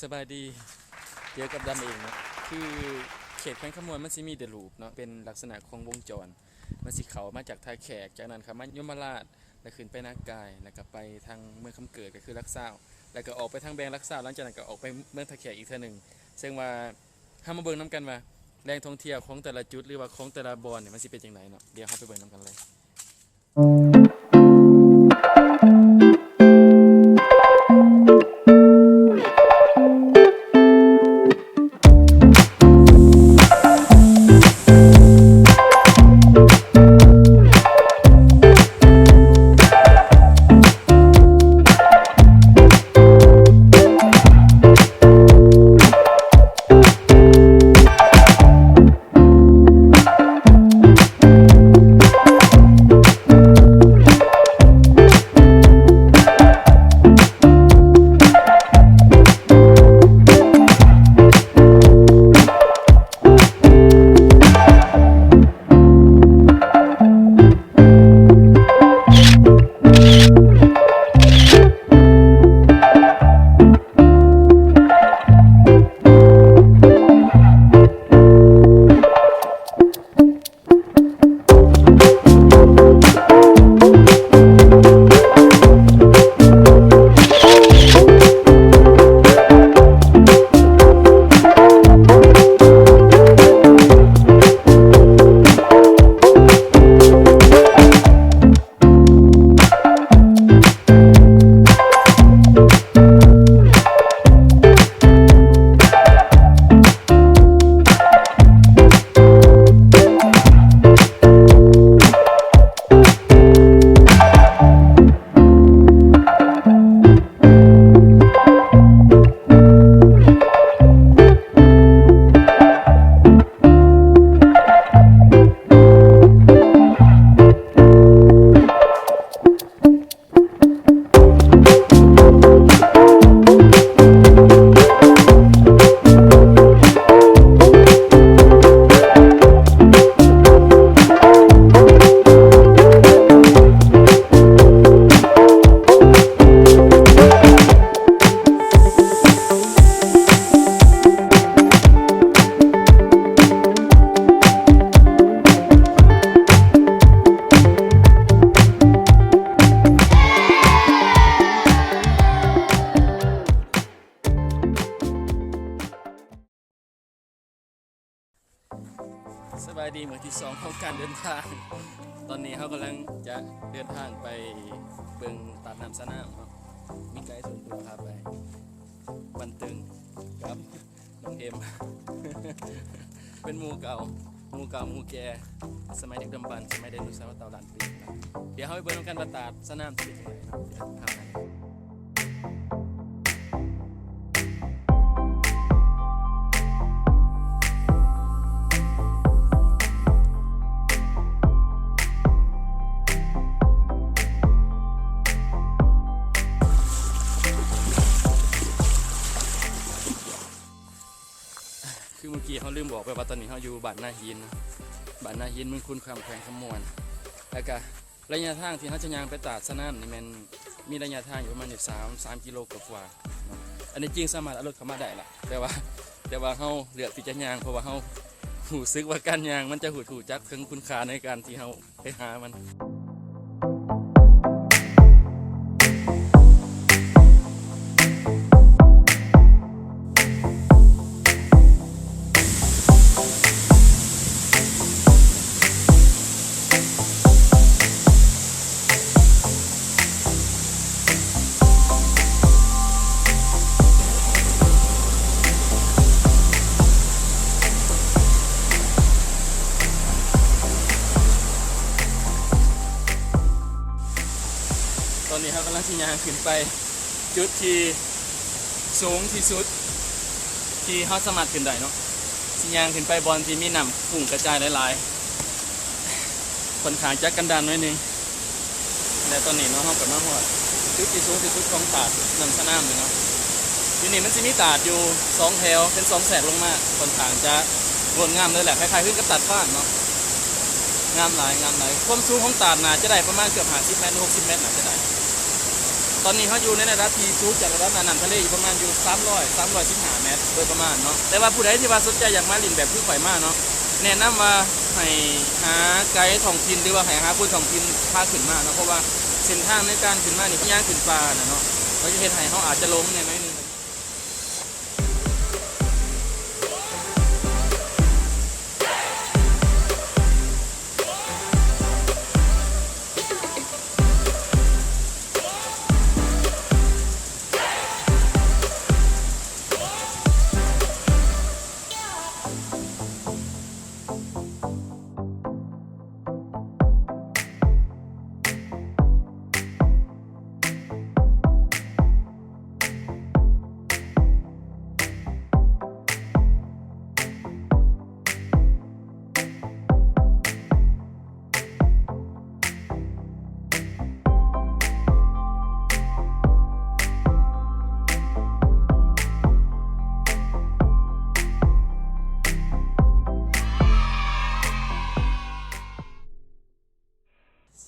ສະບາຍດີ ເຈີກັບດຳເອງເນາະ. ຄືເຂດແຂວງຄຳມ່ວນມັນຊິມີແຕ່ລູບເນາະ ເປັນລັກສະນະຂອງວົງຈອນ ມັນຊິເຂົ້າມາຈາກທ່າແຂກ ຈາກນັ້ນເຂົ້າມາຍົມມະລາດ ແລ້ວຂຶ້ນໄປນາກາຍ ແລ້ວກໍໄປທາງເມືອງຄຳເກີດ ກໍຄືຫຼັກຊາວ ແລ້ວກໍອອກໄປທາງແບງຫຼັກຊາວ ຫຼັງຈາກນັ້ນກໍອອກໄປເມືອງທ່າແຂກອີກເທື່ອໜຶ່ງ. ເຊິ່ງວ່າເຮົາມາເບິ່ງນຳກັນວ່າ ແຫຼ່ງທ່ອງທ່ຽວຂອງແຕ່ລະຈຸດ ຫຼືວ່າຂອງແຕ່ລະບ່ອນນີ້ ມັນຊິເປັນຈັ່ງໃດເນາະ. ດຽວເຮົາໄປເບິ່ງນຳກັນເລີຍ. ສະບາຍດີ ມື້ທີສອງຂອງການເດີນທາງ. ຕອນນີ້ເຮົາກຳລັງຈະເດີນທາງໄປເບິ່ງຕາດນ້ຳສະໜາມເນາະ. ມີໄກສ່ວນຕົວພາໄປ ວັນຕຶງກັບນ້ອງເອັມ ເປັນໝູ່ເກົ່າ ໝູ່ເກົ່າໝູ່ແກ່ ສະໄໝດຶກດຳບັນ ສະໄໝໄດໂນເສົາເຕົາລ້ານປີ. ດຽວເຮົາໄປເບິ່ງນຳກັນວ່າຕາດສະໜາມຊິເປັນຈັ່ງໃດເນາະ. ຄືເມື່ອກີ້ເຮົາລືມບອກໄປວ່າ ຕອນນີ້ເຮົາຢູ່ບ້ານນາຫີນເນາະ ບ້ານນາຫີນ ເມືອງຄູນຄຳ ແຂວງຄຳມ່ວນ. ແລ້ວກະໄລຍະທາງທີ່ເຮົາຈະຍ່າງໄປຕາດສະໜາມນີ້ແມ່ນມີໄລຍະທາງຢູ່ປະມານຢູ່ສາມ ສາມກິໂລກວ່າໆເນາະ. ອັນທີ່ຈິງສາມາດເອົາລົດເຂົ້າມາໄດ້ລະ ແຕ່ວ່າ ແຕ່ວ່າເຮົາເລືອກທີ່ຈະຍ່າງ ເພາະວ່າເຮົາຮູ້ສຶກວ່າການຍ່າງມັນຈະຮູ້ ຮູ້ຈັກເຖິງຄຸນຄ່າໃນການທີ່ເຮົາ ໄປຫາມັນ. ຕອນນີ້ເຮົາກຳລັງຊິຍ່າງຂຶ້ນໄປຈຸດທີ່ສູງທີ່ສຸດ ທີ່ເຮົາສາມາດຂຶ້ນໄດ້ເນາະ. ຊິຍ່າງຂຶ້ນໄປບ່ອນທີ່ມີນ້ຳຝຸ່ງກະຈາຍຫຼາຍໆ ຂ້ອນຂ້າງຈະກັນດານໜ້ອຍໜຶ່ງ. ແລະຕອນນີ້ເນາະ ເຮົາກໍມາຮອດຈຸດທີ່ສູງທີ່ສຸດຂອງຕາດນ້ຳສະໜາມນີ້ເນາະ. ຢູ່ນີ້ມັນຊິມີຕາດຢູ່ສອງແຖວ ເປັນສອງແສກລົງມາ ຂ້ອນຂ້າງຈະງົດງາມເລີຍແຫຼະ ຄ້າຍໆຄືກັບຕາດບ້ານເນາະ. ງາມຫຼາຍ ງາມຫຼາຍ. ຄວາມສູງຂອງຕາດໜ້າຈະໄດ້ປະມານເກືອບຫ້າສິບແມັດ ຫຼື ຫົກສິບແມັດ ໜ້າຈະໄດ້. ຕອນນີ້ເຮົາຢູ່ໃນລະດັບທີ່ສູງຈາກລະດັບໜ້ານ້ຳທະເລຢູ່ປະມານຢູ່ສາມຮ້ອຍ ສາມຮ້ອຍສິບຫ້າແມັດໂດຍປະມານເນາະ. ແຕ່ວ່າຜູ້ໃດທີ່ວ່າສົນໃຈຢາກມາຫຼິ້ນແບບຄືຂ້ອຍມາເນາະ ແນະນຳວ່າໃຫ້ຫາໄກທ້ອງຖິ່ນ ຫຼືວ່າໃຫ້ຫາຄົນທ້ອງຖິ່ນພາຂຶ້ນມາເນາະ ເພາະວ່າເສັ້ນທາງໃນການຂຶ້ນມານີ້ ຍ່າງຂຶ້ນປ່ານະເນາະ ກໍຈະເຮັດໃຫ້ເຮົາອາດຈະຫຼົງແດ່ໜ້ອຍໜຶ່ງ.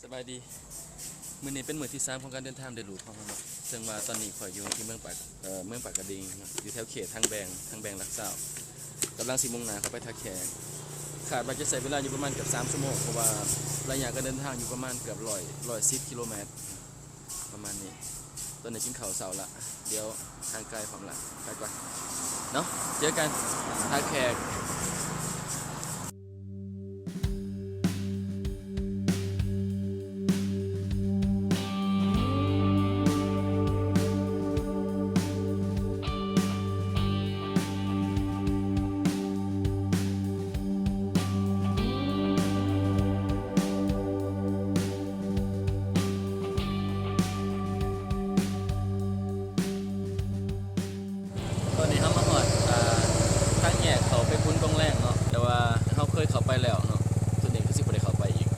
ສະບາຍດີ ມື້ນີ້ເປັນມື້ທີສາມຂອງການເດີນທາງໂດຍລູດຂອງເຮົາເນາະ ເຊິ່ງວ່າຕອນນີ້ຂ້ອຍຢູ່ທີ່ເມືອງປາກ ເອີ ເມືອງປາກກະດິງເນາະ ຢູ່ແຖວເຂດທາງແບ່ງ ທາງແບ່ງຫຼັກຊາວ ກຳລັງຊິມຸ່ງໜ້າເຂົ້າໄປທ່າແຂກ ຄາດວ່າຈະໃຊ້ເວລາຢູ່ປະມານເກືອບສາມຊົ່ວໂມງ ເພາະວ່າໄລຍະການເດີນທາງຢູ່ປະມານເກືອບຮ້ອຍ ຮ້ອຍສິບກິໂລແມັດ ປະມານນີ້. ຕອນນີ້ກິນເຂົ້າເຊົ້າລະ ດຽວຮ່າງກາຍພ້ອມລະ ໄປກ່ອນເນາະ ເຈີກັນທ່າແຂກ. ຕອນນີ້ເຮົາມາຮອດ ອ່າ ທາງແຍກເຂົ້າໄປບຸນກອງແລງເນາະ ແຕ່ວ່າເຮົາເຄີຍເຂົ້າໄປແລ້ວເນາະ ສ່ວນນີ້ຄືຊິບໍ່ໄດ້ເຂົ້າໄປອີກ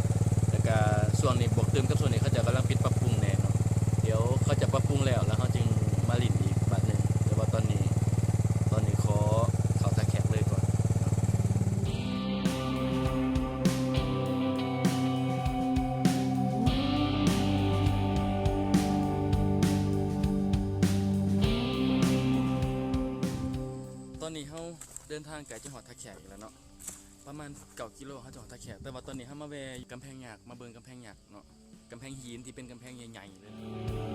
ແລ້ວກະຊ່ວງນີ້ບວກຕື່ມກັບຊ່ວງນີ້ເຂົາເຈົ້າກຳລັງປິດປັບປຸງແດ່ເນາະ ດຽວເຂົາເຈົ້າປັບປຸງແລ້ວ ແລ້ວເຮົາຈຶ່ງມາຫຼິ້ນອີກບາດໜຶ່ງ ແຕ່ວ່າຕອນນີ້ ຕອນນີ້ຂໍເຂົ້າທ່າແຂກເລີຍກ່ອນ. ຕອນນີ້ເຮົາເດີນທາງໃກ້ຈະຮອດທ່າແຂກອີກແລ້ວເນາະ ປະມານເກົ້າກິໂລ ເຮົາຈະຮອດທ່າແຂກ ແຕ່ວ່າຕອນນີ້ເຮົາມາແວ່ຢູ່ກຳແພງຍັກ ມາເບິ່ງກຳແພງຍັກເນາະ ກຳແພງຫີນທີ່ເປັນກຳແພງໃຫຍ່ໆເລີຍ.